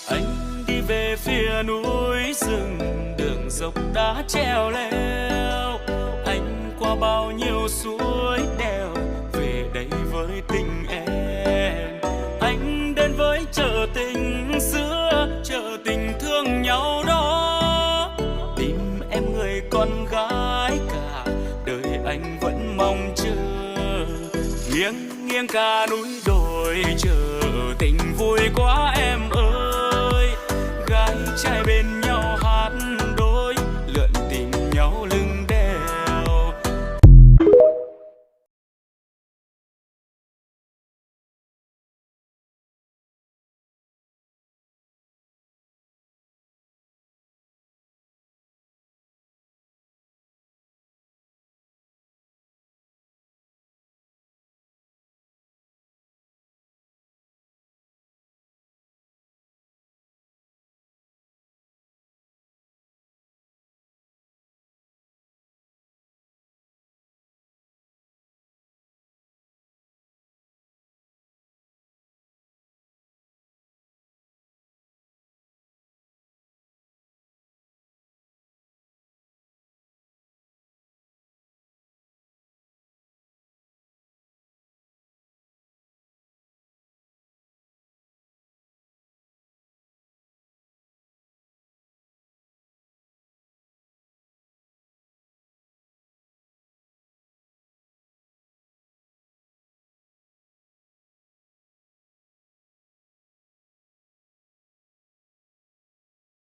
Anh đi về phía núi rừng, đường dốc đã treo leo. Anh qua bao nhiêu suối đèo, về đây với tình em. Anh đến với chợ tình xưa, chợ tình thương nhau đó. Tìm em người con gái cả, đời anh vẫn mong chờ. Nghiêng nghiêng cả núi đồi, chợ